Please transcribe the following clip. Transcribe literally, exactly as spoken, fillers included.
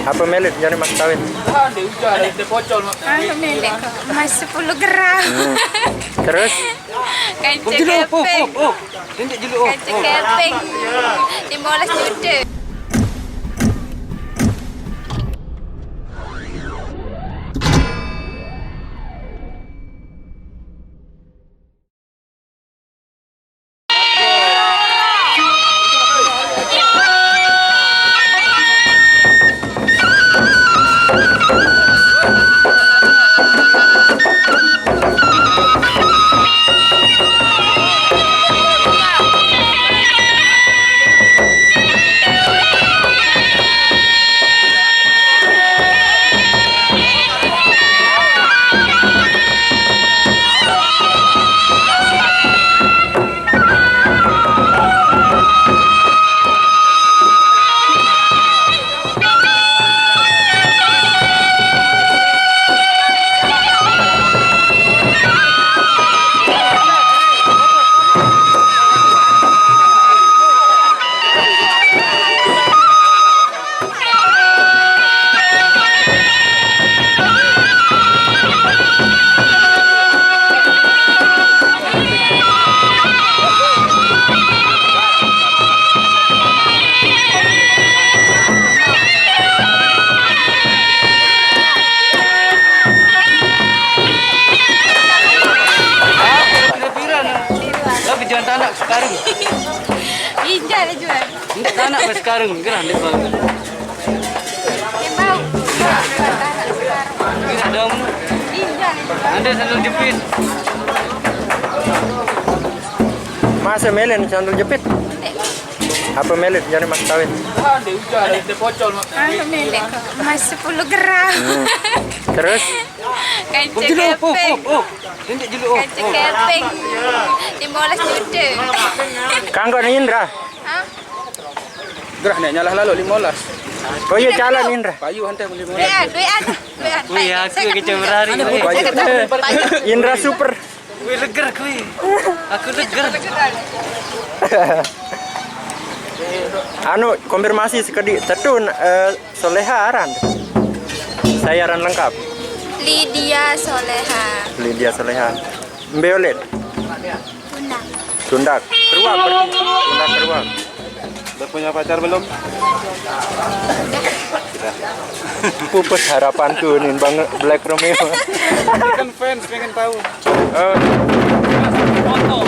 Ape mele jane mas kawin? Ape mele kok? Mas sepuluh gram. Hmm. Terus? Kancil kepeng. Kancil kepeng. Lima belas juta. Lo kejuan tanak sekarang. Ijal jual. Ndeq tanak sampai sekarang, gerah ndeq bau. Ndeq bau. Gerah dong. Iya. Ande sandal jepit. Masa melen sandal jepit? Ndeq. Ape mele jane mas kawin? Ape mele kok? Mas sepuluh gram. Hmm. Terus? Kancil kepeng. Kancil kepeng. Lima belas juta. Kanggo ne Indra. Hah? Gerah ne nyalah lalo lima belas. Oh iya, calon Indra. Payu ante lima belas. Duit ada, duit ada. Wih, aku kecil berari. Indra Super. Wih, leger kui. Aku leger. Anu, konfirmasi sekediq, tetu, eh, Soleha aran? Sai aran lengkap. Lydia Soleha. Lydia Soleha. Mbe olet? Tundak. Tundak. Keruak berarti. Tundak Keruak. Udah punya pacar belum? Sudah. Pupus harapanku nih, Bang Black Romeo. Kan fans pengen tahu. Eh. Foto.